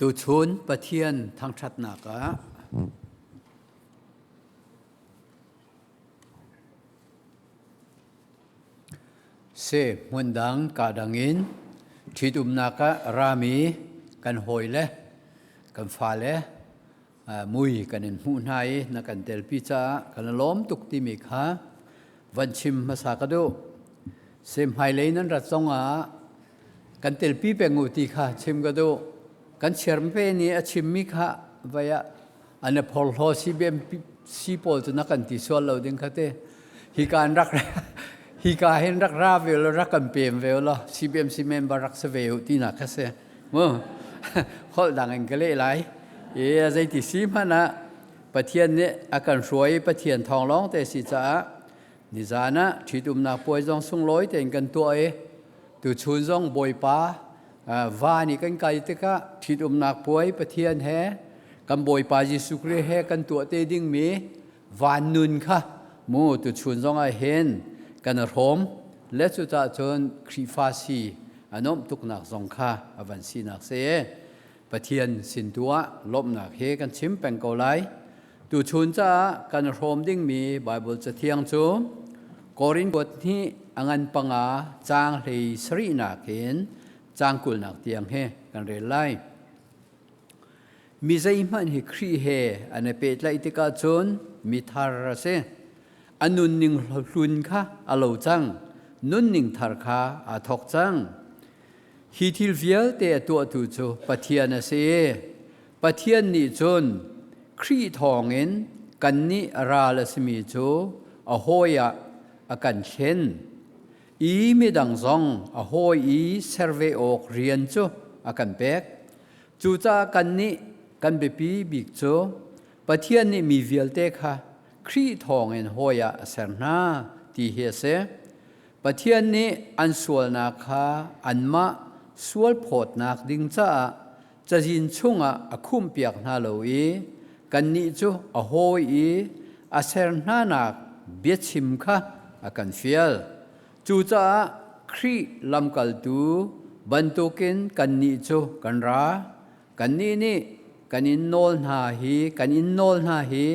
Tuchun Pathian thangṭhatnak ah si hmundang kadang in ṭhitumnak ah rami kan hawile kan fale mui kan in hmuh hna i na kan telpi caah kan i lawm tuk timi kha van chim hmasa ka duh. Si hmailei nan rat zongah kan telpi peng u ti kha chim ka duh. Kan chiarmpe nih a chimmi kha vai ah an i phorhlaw CBMC pawl cu na kan ti sual lo ding kha te. Hika in rak hika hin rak ra ve law rak kan pem ve law CBMC member rak si ve u ti nak kha si. Mu holh dang in ka leh lai. I zeiti si hmanh ah Pathian nih a kan hruai i Pathian thawng lawng te si caah nizan ah ṭhitumnak puai zong sunglawi tein kan tuah i tuchun zong Bawipa van i kan kai tikah ṭhitumnak puai Pathian he kan Bawipa Jesuh Khrih he kan tuah te dingmi van nun kha mu tuchun zong ah hin kan hrawm le cucaah cun Khrihfa si a nuamh tuknak zong kha a van sinak si. Pathian sin tu ah lawmhnak he kan chim peng ko lai. Tuchun caah kan hrawm dingmi Baibal Cathiang cu Korin kuat hnih a ngan panga caang hlei sarihnak in caang kulnak tiang he kan rel lai. Mi zeihmanh hi Khrih he an i pehtlaih tikah cun mi thar a si. A nunning hlun kha a lo cang. Nunning thar kha aa thawk cang. Hi thil vialte a tuahtu cu Pathian a si. Pathian nih cun Khrih thawngin kannih ral a simi cu a hawi ah a kan thlen i midang zong a hawi i ser ve awk rian cu a kan pek. Cucaah kannih kan biapi bik cu Pathian nih mi vialte kha Khrih thawngin hawi ah a ser hna ti hi a si. Pathian nih an sualnak kha anmah sualphawtnak ding caah cazin chungah a khumhpiak hna lo i kannih cu a hawi i a ser hnanak biachim kha a kan fial. Cucaah Khrih lamkaltu bantukin kannih cu kan ra. Kannih nih kan in nawl hna hi kan in nawl hna hi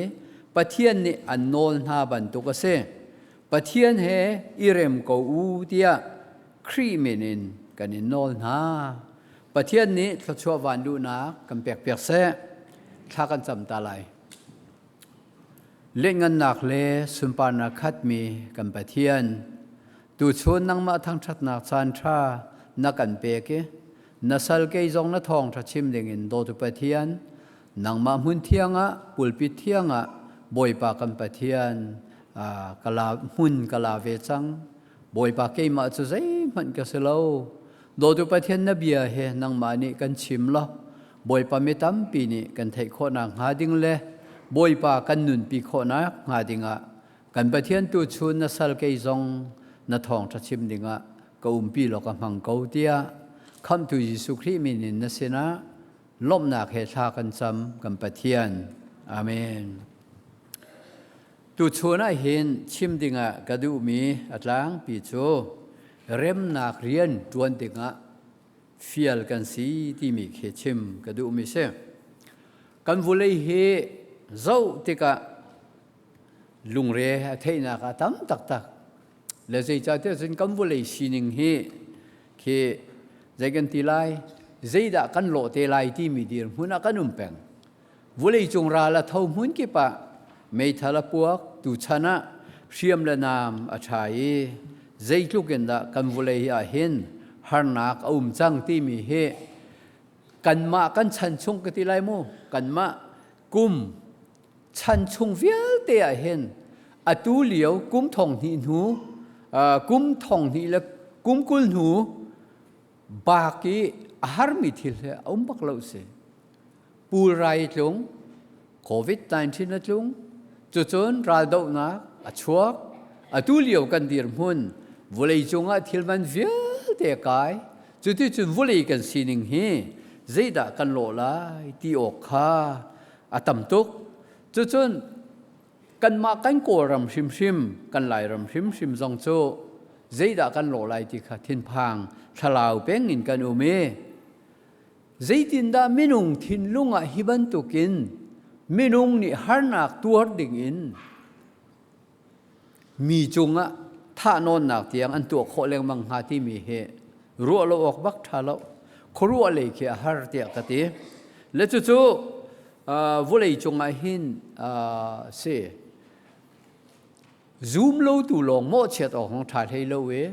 Pathian nih an nawl hna bantuk a si. Pathian he i rem ko u tiah Khrih min in kan in nawl hna. Pathian nih thluachuah van luhnak kan pekpiak seh. Thla kan cam ta lai. Lianngannak le sunparnak khatmi kan Pathian, tuchun nangmah thangṭhatnak caan ṭha na kan pek i na sal kei zong na thawngṭha chim dingin dawtu Pathian, nangmah hmun thiang ah pulpit thiang ah Bawipa kan Pathian ka la hmun ka la ve cang. Bawipa keimah cu zeihmanh ka si lo. Dawtu Pathian na bia he nangmah nih kan chim law Bawipa mi tampi nih kan theih khawhnak hnga ding le Bawipa kan nunpi khawhnak hnga dingah kan Pathian tu chun na sal kei zong na thawngṭha chim dingah ka umpi law ka hmang ko tiah Khamhtu Jesuh Khrih min in na sinah lawmhnak he thla kan cam kan Pathian. Amen. Tuchun ah hin chim dingah ka duhmi a tlangpi cu remnak rian ṭuan dingah fial kan si timi khi chim ka duhmi si. Kan vulei hi zoh tikah lungre a theihnak a tam taktak. Le zeicahtiah cun kan vulei sining hi khi zei kan ti lai, zeidah kan lawh te lai timi dirhmun ah kan um peng. Vulei cung ral a tho hmun kip ah meithal a puak, tuchan ah hriam le naam a ṭha i zeitluk in dah kan vulei ah hin harnak a um cang timi hi kanmah kan chan chung ka ti lai mu kanmah kum chan chung vialte ah hin atu lio kum thong hnih hnu kum thong hnih le kum kul hnu bak i a harmi thil he a um bak lo si pulrai tlung COVID-19 a tlung cucun raldohnak a chuak atu lio kan dirhmun vawlei cungah thil man vialte a kai cuticun vawlei kan sining hi zeidah kan lawh lai ti awk kha a tam tuk cucun kanmah kan Kawlram hrimhrim kan Lairam hrimhrim zong cu zeidah kan lawh lai ti kha thinphang thlalau peng in kan um i. Zeitindah minung thinlung ah hi bantukin minung nih harnak tuar dingin mi cungah thahnawnnak tiang an tuah khawh lengmang hnga timi hi ruah lo awk bak ṭha lo. Khuaruah lei khi a har tiah ka ti. Le cucu vawlei cungah hin si zum lotu lawng mawhchiat awk hong ṭha hlei lo i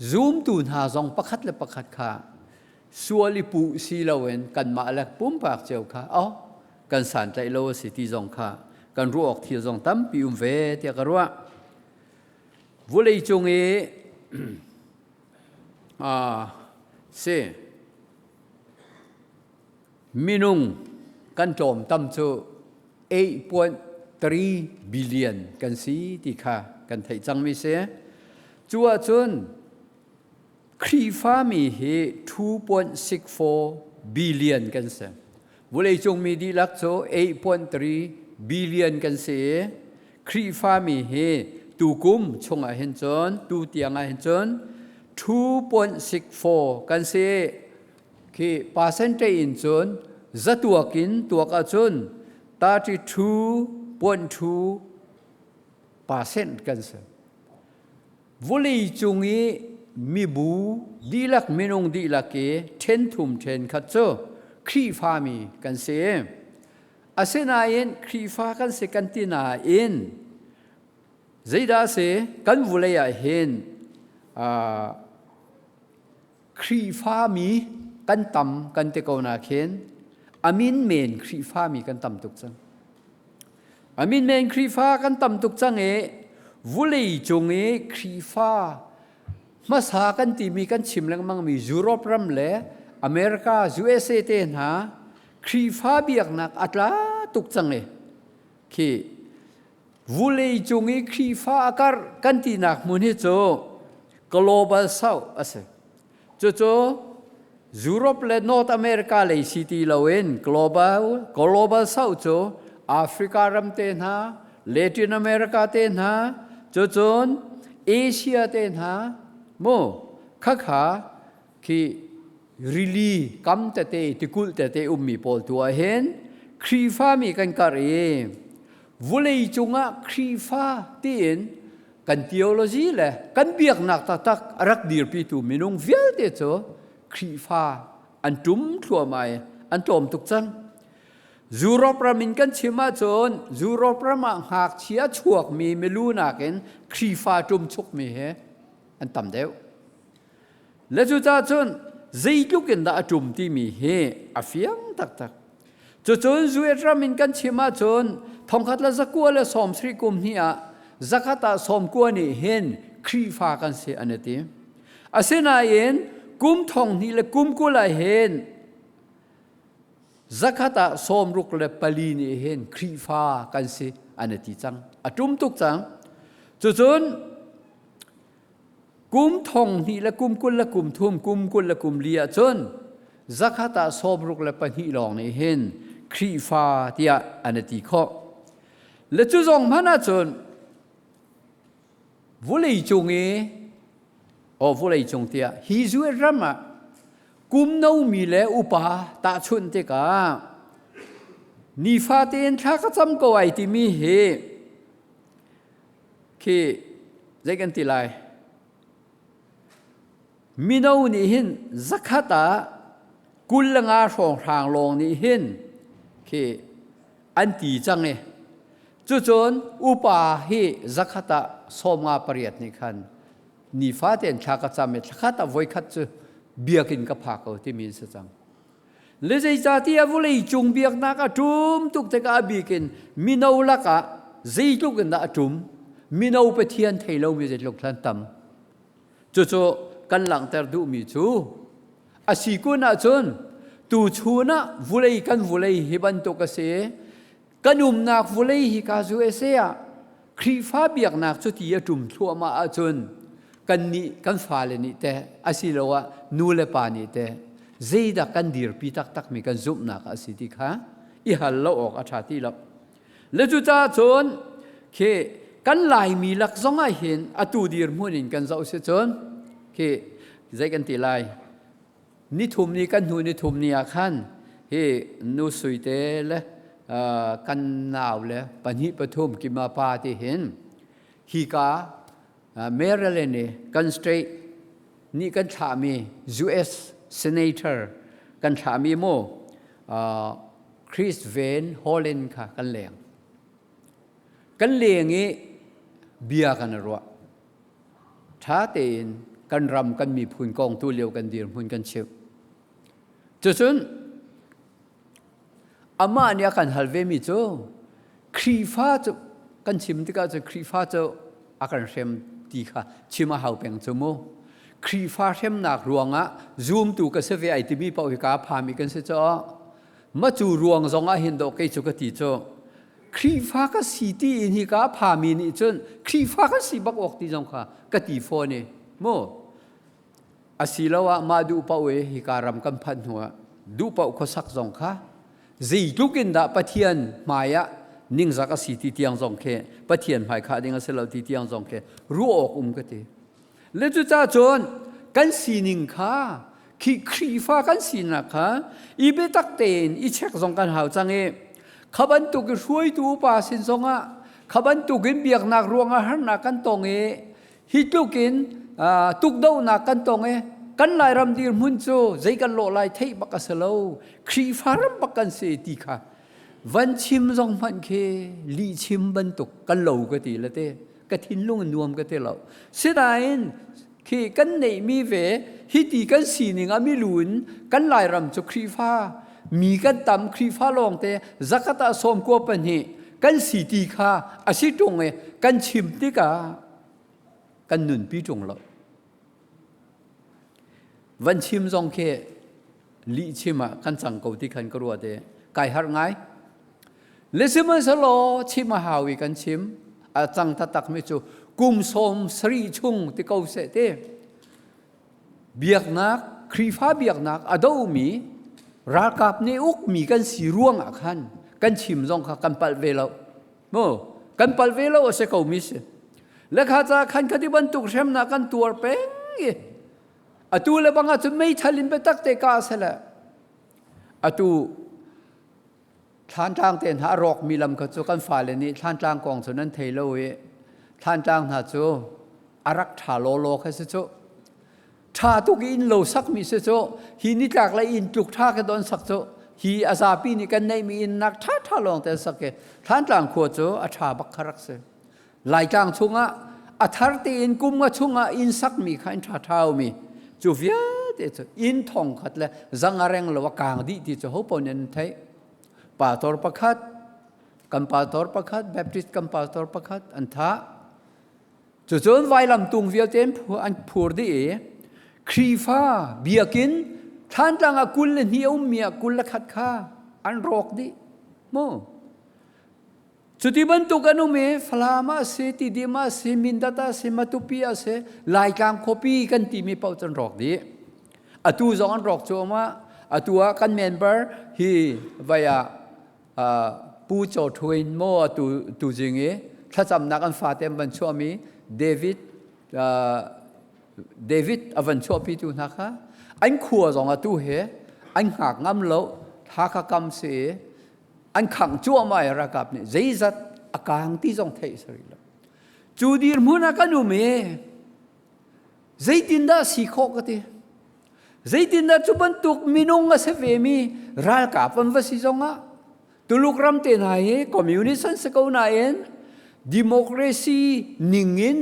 zumtu hna zong pakhat le pakhat kha sual i puh si loin kanmah le pumpak cio kha oh kan santlaih lo a si ti zong kha kan ruah awk thil zong tampi um ve tiah ka ruah. Vulei cung i si minung kan tlawm tam cu 8.3 billion kan si ti kha kan theih cangmi si. Cu ahcun Khrihfami hi 2.64 billion kan si. Vawleicung mi dihlak cu 8.3 billion kan si i Khrihfami hi tukum chungah hin cun tu tiang ah hin cun 2.64 kan si. Khi percentage in cun zatuak in tuak ahcun 32.2 percent kan si. Vawleicung i mibu dihlak minung dihlak i ṭhenthum ṭhenkhat cu Khrihfami kan si. Asinain Khrihfa kan si kan ti nain zeidah a si? Kan vulei ah hin Khrihfami kan tam kan ti ko na khin a min men Khrihfami kan tam tuk cang. A min men Khrihfa kan tam tuk cang i vulei cung i Khrihfa hmasa kan timi kan chim lengmangmi Europe ram le America, USA te hna Khrihfa biaknak a tla tuk cang i khi vulei cung i Khrihfa a karh kan tinak hmun hi cu Global South a si. Cucu Europe le North America lei si ti loin global, global South cu Africa ram te hna, Latin America te hna, cucun Asia te hna, mu khakha khi rili kam tete tikulh tete ummi pawl tu ah hin Khrihfami kan karh i vulei cungah Khrihfa tiin kan theology le kan biaknak taktak a rak dirpitu minung vialte cu Khrihfa an ṭum thluahmah i an tlawm tuk cang. Europe ram in kan chim ahcun Europe ram ah ngakchia chuakmi milu nakin Khrihfa ṭum chukmi hi an tam deuh. Le cucaah cun zeitluk in dah a ṭum timi hi a fiang taktak. Cucun US ram in kan chim ahcun thongkhat le zakua le sawmsarih kum hnih ah zakhat ah sawmkua nih hin Khrihfa kan si an i ti. Asinain kum thong hnih le kum 20 ah hin zakhat ah 64 nih hin Khrihfa kan si an i ti cang. A ṭum tuk cang. Cucun Kum thong hnih le kum 20 le kum thum, kum 20 le kum li ahcun zakhat ah 62 lawng nih hin Khrihfa tiah an i ti khawh. Le cu zong hmanh ahcun vulei cung i aw vulei cung tiah hi Jewish ram ah kum nomi le upa tahchunh tikah nifate in thla ka cam ko ai timi hi Khi zei kan ti lai? Mino nih hin zakhat ah 25 hrawnghrang lawng nih hin khi an ti cang i cucun upa hi zakhat ah 58 nih khan nifate in thla ka cam i thlakhat ah voikhat cu biakinn ka phak ko timi an si cang. Le zeicahtiah vawleicung biaknak a ṭum tuk tikah a bik in mino lakah zeitluk in dah a ṭum? Mino Pathian thei lomi zeitluk hlan tam. Cucu kan langhter duhmi cu a si kun ahcun tuchun ah vulei kan vulei hi bantuk a si. Kan umnak vulei hi ka USA ah Khrihfa biaknak cu ti a ṭum thluahmah ahcun kannih kan fale nih teh asiloah nu le pa nih teh zeidah kan dirpi taktakmi kan zumhnak a si ti kha i hal lo awk a ṭha ti lo. Le cucaah cun khi kan Laimi lak zong ah hin atu dirhmun in kan zoh si cun khi zei kan ti lai? Nithum ni kan hnu nithum ni ah khan hi nu suite le kan nau le pahnih pathum kima pa ti hin hi ka Maryland i kan state nih kan thlahmi US Senator kan thlahmi mu Chris Van Hollen kha kan leng. Kan leng i bia kan i ruah. Ṭha tein kan ram kan miphun kong tu lio kan dirhmun kan chimh. Cucun amah nih a kan hal vemi cu Khrihfa cu kan chim tikah cu Khrihfa cu a kan hrem ti kha chim a hau peng cu mu. Khrihfa hremnak ruangah zumtu ka si ve ai timi paoh hi ka phami kan si caw. Ma cu ruang zong ah hin dawh kei cu ka ti cu Khrihfa ka si ti in hi ka phami nih cun Khrihfa kan si bak awk ti zong kha ka ti fawn i mu asiloah mah duh paoh i hika ram kan phanh hnuah duh paoh khuasak zong kha zeitluk in dah Pathian hmai ah ningzak a si ti tiang zong khi Pathian hmai khah ding a si lo ti tiang zong khi ruah awk um ka ti. Le cucaah cun kan sining kha khi Khrihfa kan sinak kha i biatak tein i check zong kan hau cang i kha bantuk i hruaitu upa sin zongah kha bantuk in biaknak ruangah harnak kan tong i hi tluk in tukdohnak kan tong i kan Lairam dirhmun cu zei kan lawh lai theih bak a si lo Khrihfa ram bak kan si ti kha van chim zong hmanh khi lih chim bantuk kan lo ka ti le te ka thinlung nuam ka ti lo sinain khi kan neihmi ve hiti kan sining a milu in kan Lairam cu Khrihfa mi kan tam Khrihfa lawngte zakat ah 12 kan si ti kha a si ṭung i kan chim tikah kan nunpi ṭung lo van chim zong khi lih chim ah kan cang ko ti khan ka ruat i kai harh ngai le sihmanhsehlaw chim a hau i kan chim a cang taktak mi cu kum 70 chung ti ko seh ti biaknak Khrihfa biaknak a domi ralkap nih ukmi kan si ruang ah khan kan chim zong kha kan palh ve lo mu kan palh ve lo a si ko mi si le kha ca khan khati bantuk hremnak kan tuar peng i Atu le bang ahcun meithal in biatak te kah sele atu Thlantlang te hna a rawkmi lam kha cu kan fale nih Thlantlang kong cu nan thei lo i Thlantlang hna cu a rak ṭha lawlaw kha si cu. Ṭha tuk i inn lo sakmi si cu hi nitlak lei inn tluk ṭha kha don sak cu hi a zapi nih kan neihmi inn nak ṭha ṭha lawng te sak i Thlantlang khua cu a ṭha bak kha rak si. Laitlang chungah a thar tein kum nga chungah inn sakmi kha inn ṭhaṭha umi cu vialte cu inn thong khat le zanga reng lo a kaang dih ti cu ho paoh nih an theih. Pastor pakhat kan pastor pakhat Baptist kan pastor pakhat an thah. Cucun vailam tung vialte an phur dih i Khrihfa biakinn Thlantlang ah 22 a ummi ah 21 kha an rawk dih. Mu. Cuti bantuk an um i Falam ah si, Tidim ah si, Mindat ah si, Matupi ah si, Laitlang khuapi kan timi paoh cu an rawk dih. Atu zong an rawk cuahmah. Atu ah kan member hi vai ah Pu Chaw Thuin maw atu tuzing i thlacamnak an fate an van chuahmi David David a van chuahpitu hna kha an khua zong atu he an hngak ngam lo Hakha kam si i an khangh cuahmah i ralkap nih zeizat a kaang ti zong theih a si rih lo. Cu dirhmun ah kan um i zeitindah si khawh ka ti. Zeitindah cu bantuk minung a si vemi ralkap an va si zongah Tuluk ram te hna hi communist an si ko nain democracy ningin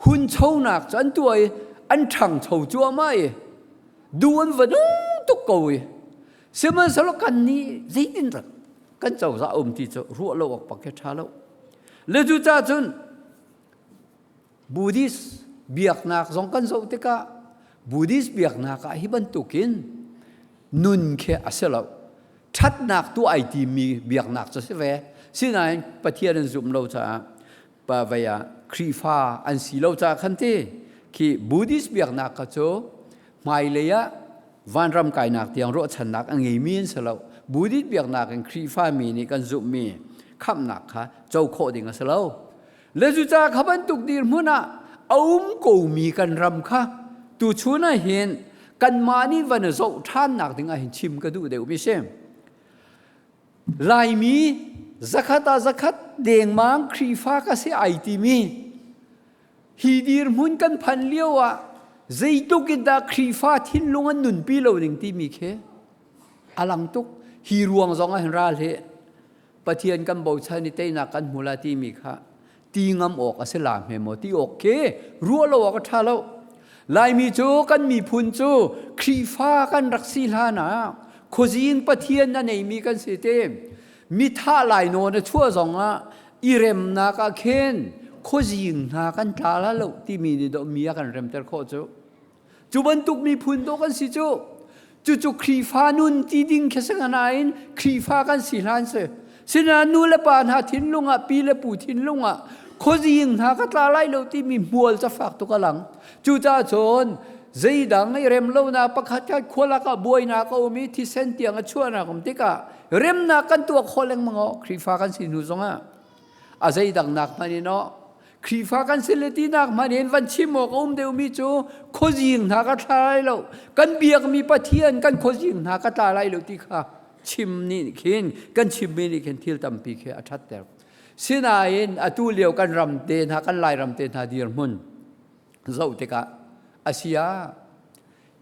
hunchonak cu an tuah i an ṭhangcho cuahmah i duh an va nung tuk ko i Sihmanhsehlaw kan nih zeitindah kan cozah a um ti cu ruah lo awk pak hi ṭha lo. Le cucaah cun Buddhist biaknak zong kan zoh tikah Buddhist biaknak ah hi bantukin nun khi a si lo. Ṭhatnak tuah ai timi biaknak cu si ve. Sinain Pathian an zumh lo caah pa vei ah Khrihfa an si lo caah khan ti khi Buddhist biaknak kha cu hmailei ah vanram kainak tiang ruahchannak a ngeimi an si lo. Buddhist biaknak in Khrihfa mi nih kan zumhmi khamhnak kha co khawh ding a si lo. Le cucaah kha bantuk dirhmun ah a um komi kan ram kha tuchun ah hin Kanmah nih van zoh ṭhannak ding ah hin chim ka duh deuh mi si. Laimi zakhat ah zakhat dengmang Khrihfa ka si ai timi hi dirhmun kan phan lio ah zeitluk in dah Khrihfa thinlung an nunpi lo ning timi khi a lang tuk. Hi ruang zong ah hin ral hi Pathian kan bochan i teinak kan hmu la timi kha ti ngam awk a si la hme maw ti awk khi ruah lo awk a ṭha lo. Laimi cu kan miphun cu Khrihfa kan rak si hlan ah khuazing Pathian a neimi kan si te. Mithah lainawn a chuah zong ah i remnak ah khin khuazing hna kan tla la lo timi nih dawh mi a kan remter khawh cu. Cu bantuk miphun dawh kan si cu. Cucu Khrihfa nun ti ding khi si nain Khrihfa kan si hlan si. Sinain nu le pa hna thinlung ah pi le pu thinlung ah khuazing hna ka tla lai lo timi hmual ca fak tuk a lang. Cucaah cun zeidang i rem lonak pakhat khat khualak ah buainak a um i thisen tiang a chuahnak um tikah remnak kan tuah khawh lengmang aw Khrihfa kan si hnu zongah a zeidang nak hmanh in aw Khrihfa kan si le tinak hmanh in van chim awk a um deuhmi cu khuazing hna ka thla lai lo kan biakmi Pathian kan khuazing hna ka tla lai lo ti kha chim nih khin kan chimmi nih khin thil tampi khi a ṭhatter. Sinain atu lio kan ram te hna kan Lairam te hna dirhmun zoh tikah asia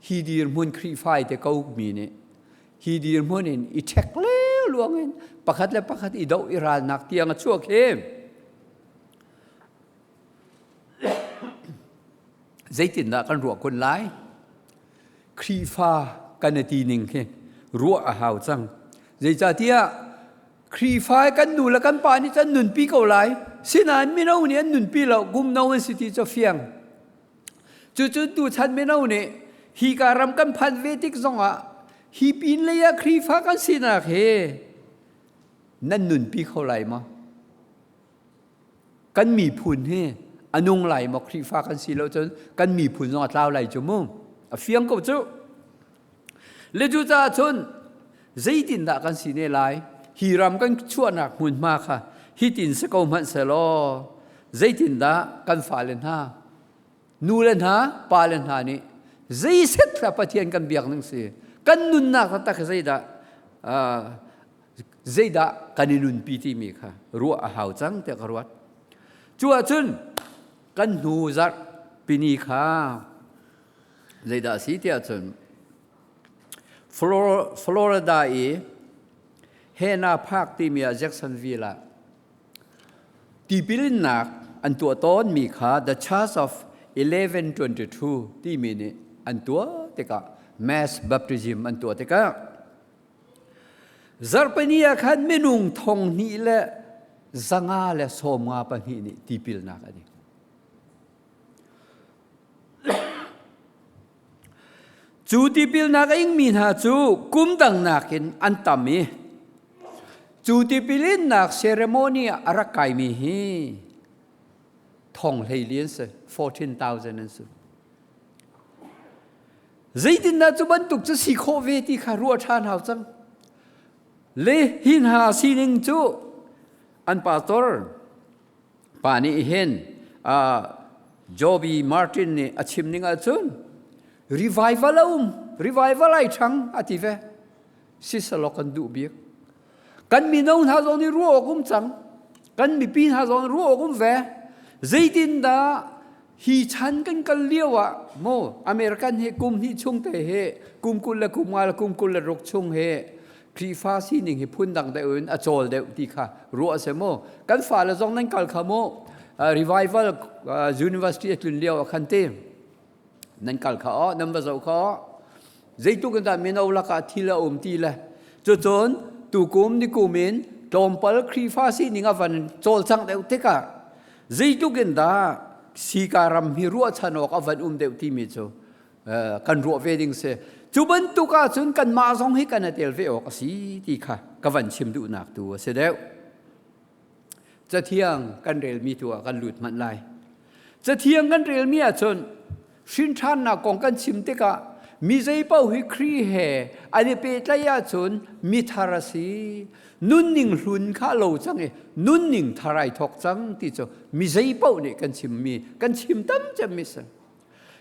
hi dirhmun Khrihfa te ko mi nih hi dirhmun in i ṭhek leu luang in pakhat le pakhat i doh i ralnak tiang a chuak hi Zeitindah kan ruah kun lai? Khrihfa kan i ti ning khi ruah a hau cang. Zeicahtiah Khrihfa kan nu le kan pa nih cun nunpi ko lai. Sinain mino nih an nunpi lo, kum no an si ti cu fiang. Cucu tuchan mino nih hi ka ram kan phan ve tik zongah hi pin lei ah Khrihfa kan sinak hi nan nunpi kho lai maw? Kan miphun hi a nung lai maw Khrihfa kan si lo cun kan miphun zong a tlau lai cu mu. A fiang ko cu. Le cucaah cun zeitindah kan si ne lai? Hi ram kan chuahnak hmunhma kha hitin si ko hmanh selaw zeitindah kan fale hna nu le hna pa le hna nih zeiset hla Pathian kan biak ning si kan nunnak taktak zeidah zeidah kan i nunpi timi kha ruah a hau cang tiah ka ruat. Cu ahcun kan hnu zarh pini kha zeidah a si tiah cun Florida i Hena Park timi ah Jacksonville ah tipilinnak an tuah tawnmi kha The Church of 1122 timi nih an tuah tikah mass baptism an tuah tikah Zarhpini ah khan minung thong hnih le 152 nih tipilnak an ing. Cu tipilnak a ingmi hna cu kum dang nakin an tam i cu tipilinnak ceremony ah a rak kaimi hi thong hleili an si 14,000 an si. Zeitindah cu bantuk cu si khawh ve ti kha ruah ṭhan hau cang. Le hi hna sining cu an pastor pa nih hin Joby Martin nih a chim ning ahcun revival a um revival ai ṭhang a ti ve sisalaw kan duh bik kan mino hna zong nih ruah awk um cang kan mipi hna zong nih ruah awk um ve zeitindah hi chan kan kal lio ah maw American hi kum hnih chung te hi kum 20 le kum 5 le kum 26 chung hi Khrihfa sining hi phundang deuh in a cawl deuh ti kha ruah se mu kan fale zong nan kal kha mu revival university a tlun lio ah khan ti nan kal kha aw nan va zoh kha aw zeitluk in dah mino lakah thil a um ti le cucun tukum nikum in tlawmpal Khrihfa sining a van cawlcangh deuh tikah zeitluk in dah sika ram hi ruahchan awk a van um deuh timi cu kan ruah ve ding si cu bantuk ahcun kanmah zong hi kan i tel ve awk a si ti kha ka van chim duhnak tu a si deuh Cathiang kan relmi tu ah kan lut hmanh lai. Cathiang kan relmi ahcun hrinṭhannak kong kan chim tikah mi zei paoh hi Khrih he an i pehtlaih ahcun mi thar a si. Nunning hlun kha lo cang i nunning thar ai thawk cang ti cu mi zei paoh nih kan chimmi kan chim tam cemmi si.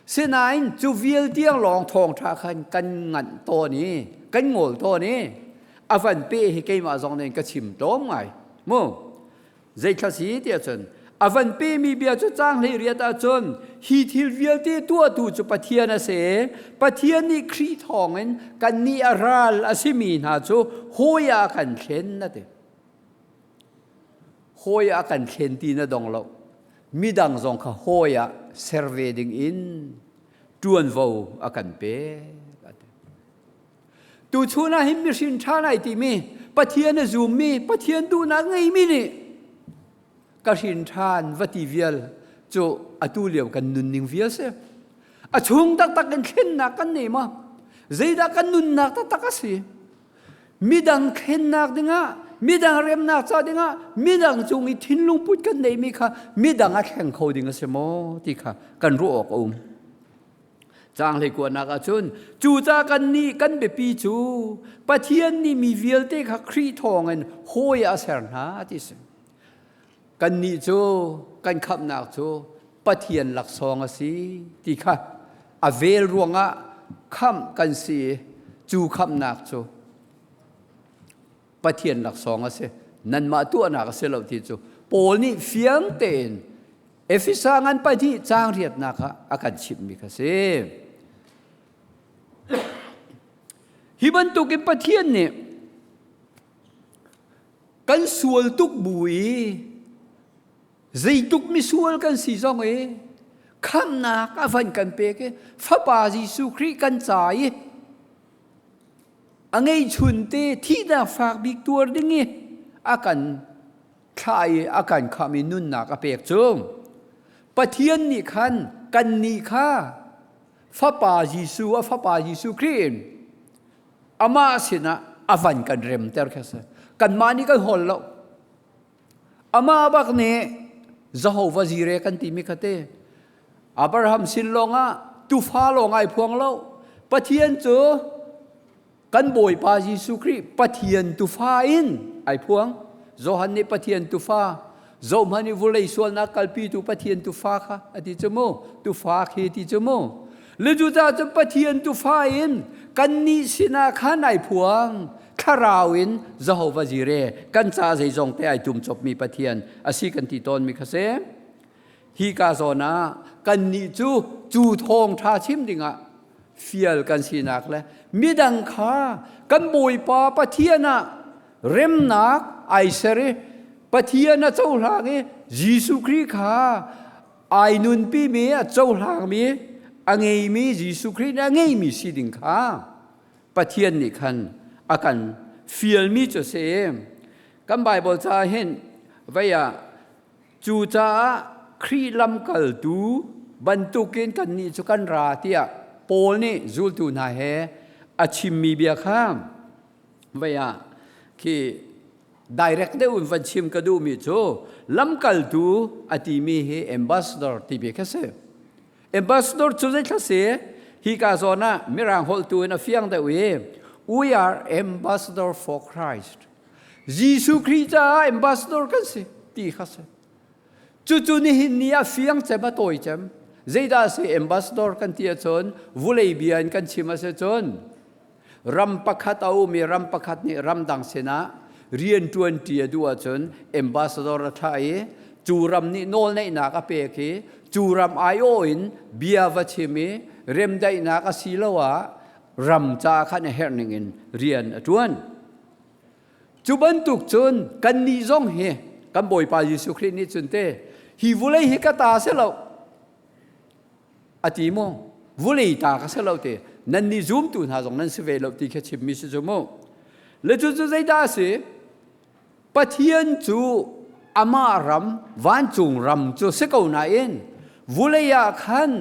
Sinain cu vial tiang lawng thawngṭha khan kan nganh tawn i kan ngawl tawn i a van pe hi keimah zong nih ka chim tlawm ngai mu. Zeithla si tiah cun a van pemi bia cu caang 18 ahcun hi thil vialte tuahtu cu Pathian a si. Pathian nih Khrih thawngin kannih a ral a simi hna cu hawi ah a kan thlen a ti. Hawi ah a kan thlen ti na dong lo. Midang zong kha hawi ah ser ve ding in ṭuanvo a kan pek. Tuchun ah hin mihrin ṭha nai timi Pathian a zummi Pathian duhnak ngeimi nih ka hrin ṭhan va ti vial cu atu lio kan nunning vial si. A chung taktak in thlennak kan nei ma? Zeidah kan nunnak taktak a si? Midang thlennak dingah, midang remnak ca dingah, midang cung i thinlung put kan neihmi kha midang a thleng kho ding a si maw ti kha kan ruah awk a um. Caang hleikuanak ahcun cucaah kannih kan biapi cu Pathian nih mi vialte kha Khrih thawngin hawi ah a ser hna ti si. Kannih cu kan khamhnak cu Pathian laksawng a si ti kha a vel ruangah khamh kan si i cu khamhnak cu Pathian laksawng a si. Nanmah tuahnak a si lo ti cu Paul nih fiang tein Efesa ngan pahnih caang riatnak ah a kan chimhmi kha si. Hi bantukin Pathian nih kan sual tuk bu i zeituk misual kan si zong i khamnak a van kan pek i Fapa Jesuh Khrih kan ca i a ngeihchun te thihnak fak bik tuar ding i a kan thlah i a kan khamh i nunnak a pek cu Pathian nih khan kannih kha Fapa Jesuh a Fapa Jesuh Khrih in amah sinah a van kan remter kha si. Kanmah nih kan hawl lo. Amah bak nih Jehovah Jireh kan timi kha te Abraham sin lawngah tufa lawng ai phuang lo. Pathian cu Kan Bawipa Jesuh Khrih Pathian tufa in ai phuang. Johan nih Pathian tufa, zohhmanh i vulei sualnak kalpitu Pathian tufa kha a ti cu mu. Tufa khi ti cu mu. Le cucaah cun Pathian tufa in kannih sinah khan ai phuang. Thlarau in Jehovah Jireh kan ca zeizong te ai tum copmi Pathian a si kan ti tawnmi kha si. Hi ka zawn ah kannih cu cu thawngṭha chim dingah fial kan sinak le midang kha kan Bawipa Pathian ah remnak ai ser i Pathian a cohlang i Jesuh Khrih kha ai nunpimi a cohlangmi a ngeimi Jesuh Khrih nih a ngeimi si ding kha Pathian nih khan a kan fialmi cu a si. Kan Baibal ca hin vei ah Cucaah Khrih lamkaltu bantukin kannih cu kan ra tiah Paul nih zultu hna he a chimmi bia kha vei ah khi direct deuh in van chim ka duhmi cu lamkaltu a timi hi ambassador ti bia kha si. Ambassador cu zeithla si? Hi ka zawn ah Mirang holh tu in a fiang deuh i we are ambassador for Christ. Jesuh Khrih caah ambassador kan si ti kha si. Cucu nihin ni ah fiang cem a tawi cem. Zeidah si ambassador kan ti ahcun vulei bia in kan chim a si cun ram pakhat a um i ram pakhat nih ramdang sinah rian ṭuanṭi a duh ahcun ambassador a thlah i cu ram nih nawlneihnak a pek i cu ram aiawh in bia va chim i remdaihnak asiloah ram ca khan a herh ning in rian a ṭuan. Cu bantuk cun kannih zong hi kan Bawipa Jesuh Khrih nih cun te hi vulei hi ka ta si lo a ti mu vulei ta ka si lo ti nannih zumtu hna zong nan si ve lo ti kha chimmi si cu mu le cu cu zeidah a si Pathian cu amah ram vancung ram cu si ko nain vulei ah khan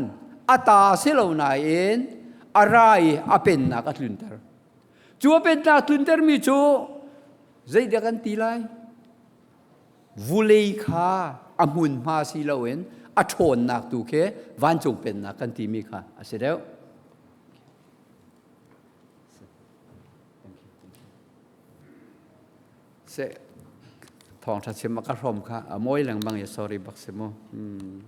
a ta si lo nain a ra i a pennak a tlunter Cu a pennak tluntermi cu zeidah kan ti lai? Vulei kha a hmunhma si loin a ṭhawnnak tu khi vancung pennak kan timi kha a si deuh. Se thawngṭha chim a ka hrawm kha a mawi lengmang i sorry bak si mu. Hmm.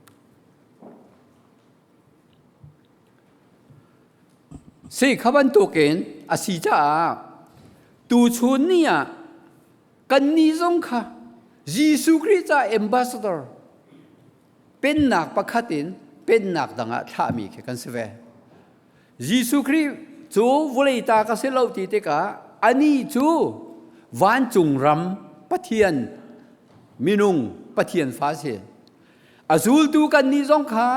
Si kha bantukin a si caah tuchun ni ah kannih zong kha Jesuh Khrih ca ambassador pennak pakhat in pennak dang ah thlahmi khi kan si ve. Jesuh Khrih cu vawlei ta ka si lo ti tikah anih cu vancung ram Pathian minung Pathian fa si. A zultu kannih zong kha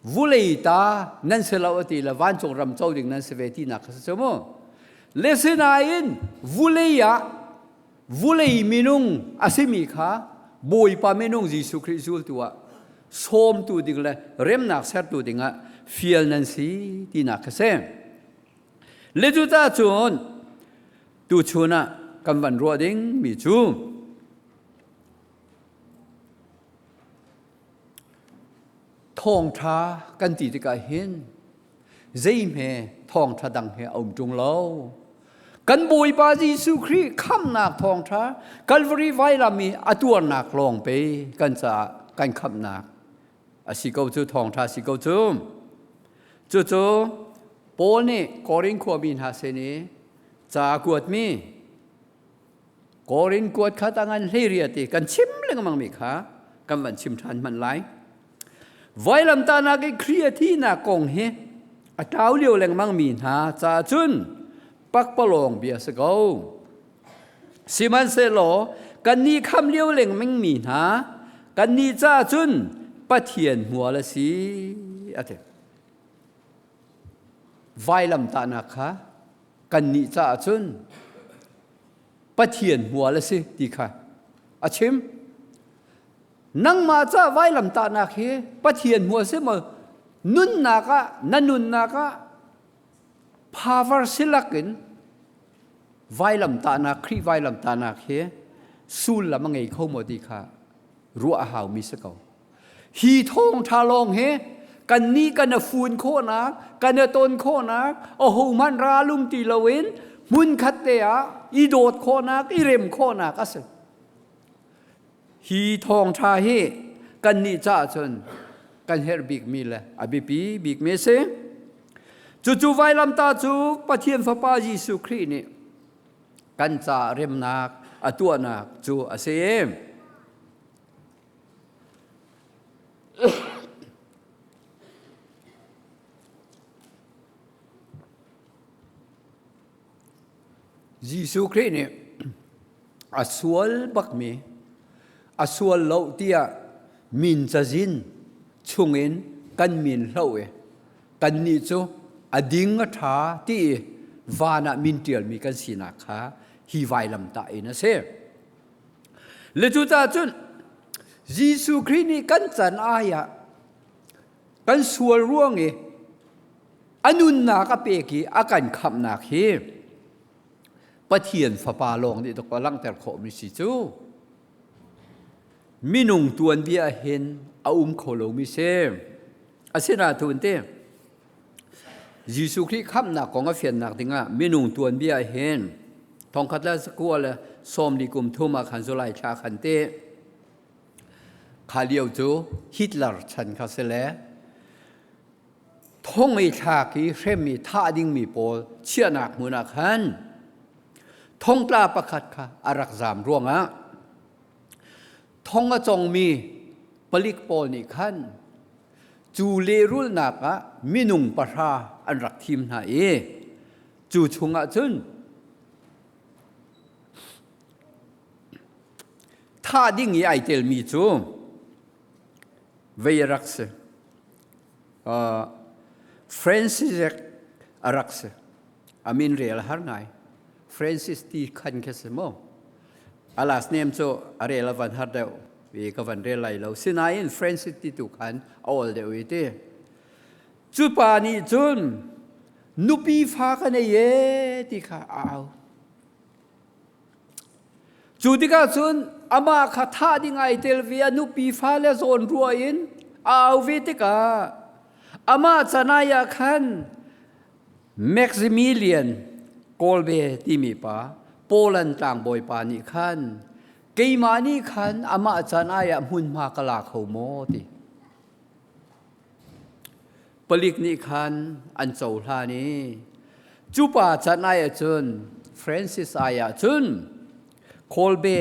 vulei ta nan si lo ati le vancung ram co ding nan si ve tinak kha si cu mu. Le sinain vulei ah vulei minung a simi kha Bawipa minung Jesuh Khrih zultu ah sawmtu ding le remnak sertu dingah fial nan si tinak kha si. Le cucaah cun tuchun ah kan van ruah ding mi cu Thawngṭha kan ti tikah hin zeihme thawngṭha dang he a um ṭung lo. Kan Bawipa Jesuh Khrih khamhnak thawngṭha Calvary vailam i a tuarnak lawng pe kan caah kan khamhnak a si ko cu thawngṭha si ko cu. Cucu Paul nih Korin khuami hna sin i ca a kuatmi Korin kuat kha tangan hleiriat i kan chim lengmang mi kha kan van chim ṭhan hmanh lai. Vailamtahnak i Khrih a thihnak kong hi a tlau lio lengmang mi hna caah cun pakpalawng bia si ko. Sihmanhsehlaw kannih kham lio lengmang mi hna kannih caah cun Pathian hmual a si a ti. Vailamtahnak kha kannih caah cun Pathian hmual a si ti kha a chim. Nangmah ca vailamtahnak hi Pathian hmual si maw nunnak ah na nunnak ah power silak in vailamtahnak Khrih vailamtahnak hi sullam a ngei kho maw ti kha ruah a haumi si ko. Hi thawngṭha lawng hi kannih kan a fun khawhnak, kan a ton khawhnak, ahohmanh ral um ti loin hmunkhat te ah i dawt khawhnak, i rem khawhnak a si. Hi thawngṭha hi kannih caah cun kan herh bikmi le a biapi bikmi a si. Cucu vailamtah cu Pathian Fapa Jesuh Khrih nih kan caah remnak a tuahnak cu a si. Jesuh Khrih nih a sual bakmi a sual lo tiah min cazin chungin kan min hloh i kannih cu a ding a ṭha ti i van ah min ṭialmi kan sinak kha hi vailamtah in a si. Le cucaah cun Jesuh Khrih nih kan can ai ah kan sual ruang i a nunnak a pek i a kan khamhnak hi Pathian Fapa lawng nih dawk a langhter khawhmi si cu minung tuanbia hin a um kho lomi si. Asinain te Jesuh Khrih khamhnak kong a fiannak dingah minung tuanbia hin thongkhat le zakua le sawmli kum thum ah khan July thla khan te kha lio cu Hitler chan kha si le thong i thlak i hrem i thah dingmi pawl chiahnak hmun ah khan thongtla pakhat kha a rak zaam ruangah thong a congmi palik pawl nih khan Cu lehrulhnak ah minung pahra an rak thim hna i cu chungah cun thah ding i ai telmi cu vei a rak si. Uh, Francis a rak si. A min rel har ngai. Francis ti khan kha si mu. A last name cu a rel a van har deuh. I ka van rel lai lo. Sinain Francis ti tu khan a ol deuh i ti. Cu pa nih cun nupi fa ka nei e ti kha a au. Cu tikah cun amah kha thah ding ai tel ve a nupi fale zawn ruah in a au ve tikah amah canai ah khan Maximilian Kolbe timi pa Poland tlangbawi pa nih khan keimah nih khan amah canai ah hmunhma ka la kho maw ti. Palik nih khan an cohlan i cu pa can ai ahcun Francis ai ahcun Kolbe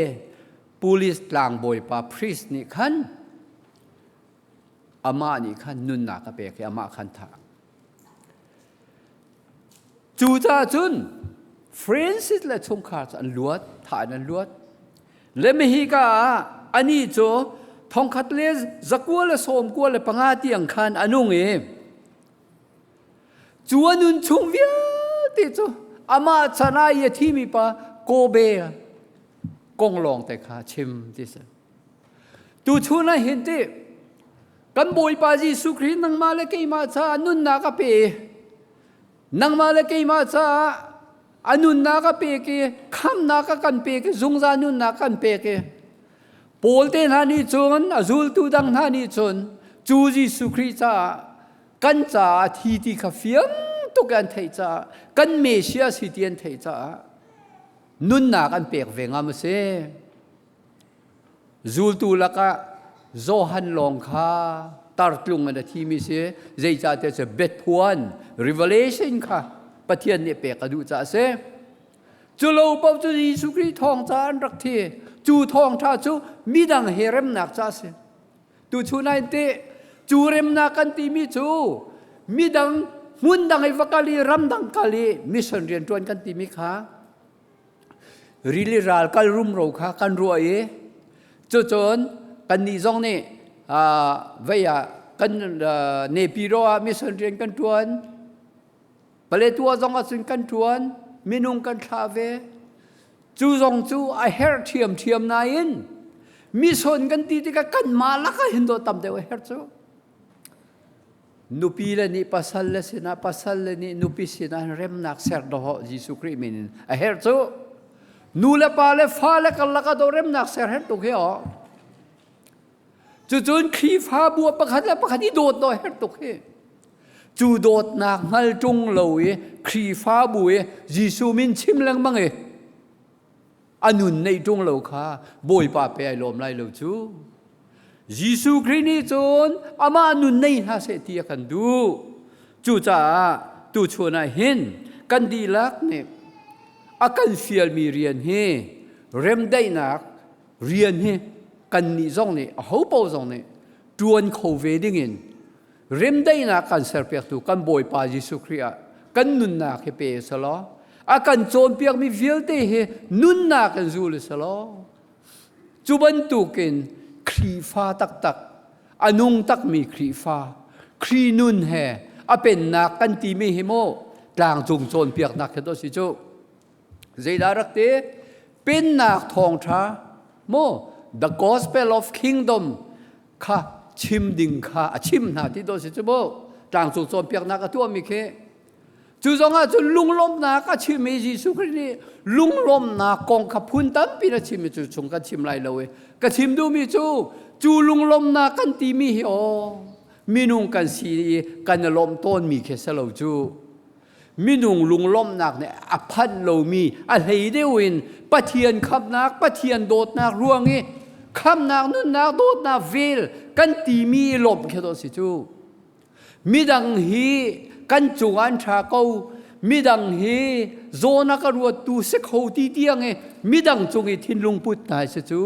police tlangbawipa priest nih khan amah nih khan nunnak a pek i amah khan thah. Cucaah cun Francis le chungkhar cu an luat, thah in an luat. Le hika ah anih cu thongkhat le zakua le sawmkua le panga tiang khan a nung i cu a nun chung vialte cu amah chan ah i a thimi pa Kobe kong lawng te kha chim ti si. Tuchun ah hin ti kan Bawipa Jesuh Khrih nangmah le keimah caah nunnak a pe. Nangmah le keimah caah a nunnak a pek i khamnak a kan pek i zungzal nunnak kan pek i Paul te hna nih cun a zultu dang hna nih cun cu Jesuh Khrih caah kan caah a thi ti kha fiang tuk an theih caah kan Messiah si ti an theih caah nunnak an pek ve ngam a si. Zultu lakah Johan lawng kha tartlung in a thimi si. Zeicahtiah cu biaphuan revelation kha Pathian nih pek a duh caah a si. Cu lo paoh cu Jesuh Khrih thawng caah an rak thi. Cu thawngṭha cu midang he remnak caah a si. Tuchun ah teh cu remnak kan timi cu midang hmun dang i va kal i ramdang kal i mission rianṭuan kan timi kha Rili ral kal rumro kha kan ruah i cucun kannih zong nih vei ah kan Nepiro ah mission rian kan ṭuan. Paletwa zong ah cun kan ṭuan, minung kan thlah ve. Cu zong cu a herh ṭhiamṭhiam nain mission kan ti tikah kanmah lakah hin dawh tam deuh a herh cu. Nupi le nih pasal le sinah pasal le nih nupi sinah remnak ser dawh Jesuh Khrih min in a herh cu. Nu le pa le fa le karlak ah dawh remnak ser herh tuk hi aw. Cucun Khrihfabu ah pakhat le pakhat i dawt dawh herh tuk hi. Cu dawtnak hngal ṭung lo i Khrihfabu i Jesuh min chim lengmang i a nun neih ṭung lo kha Bawipa pe ai lawm lai lo cu. Jesuh Khrih nih cun amah nun nei hna seh ti a kan duh. Cucaah tuchun ah hin kan dihlak nih a kan fialmi rian hi remdaihnak rian hi kannih zong nih ahopaoh zong nih ṭuan kho ve dingin remdaihnak kan serpiaktu kan Bawipa Jesuh Khrih ah kan nunnak hi pe selaw a kan cawnpiakmi vialte hi nunnak in zul selaw cu bantukin Khrihfa taktak a nung takmi Khrihfa Khrih nun he a pennak kan timi hi mu tlangcung cawnpiaknak khi to si cu zeidah rak ti pennak thawngṭha mu the gospel of kingdom kha chim ding kha a chim hna ti dawh si cu mu tlangcung cawnpiaknak a tuahmi khi cu zongah cun lunglawmhnak a chim i Jesuh Khrih nih lunglawmhnak kong kha phun tampi a chim i cu chung kan chim lai lo i ka chim duhmi cu cu lunglawmhnak kan timi hi aw minung kan si i kan i lawmh tawnmi khi si lo cu Minung lunglawmhnak nih a phanh lomi a hlei deuh in Pathian khamhnak, Pathian dawtnak ruang i khamhnak, nunnak, dawtnak vel kan timi i lawmh khi dawh si cu. Midang hi kan cungah an ṭha ko, midang hi zawn a ka ruattu si kho ti tiang i midang cung i thinlung put hna si cu.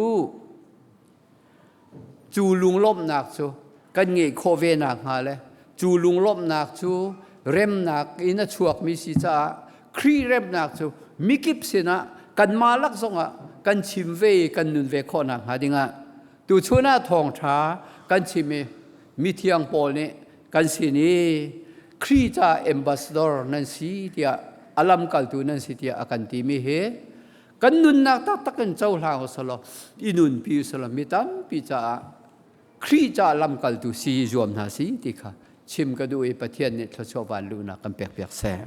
Cu lunglawmhnak cu kan ngeih khawh ve nakhnga le cu lunglawmhnak cu remnak in a chuakmi si caah Khrih remnak cu mikip sinah kanmah lak zongah kan chim ve i kan nun ve khawh nakhnga dingah tuchun ah thawngṭha kan chim i mithiang Paul nih kan sin i Khrih ca ambassador nan si tiah a lamkaltu nan si tiah a kan timi hi Kan nunnak taktak in cohlang u selaw i nunpi u selaw mi tampi caah Khrih caah lamkaltu si i zuam hna si ti kha chim ka duh i Pathian nih thluachuah vanluhnak kan pekpiak seh.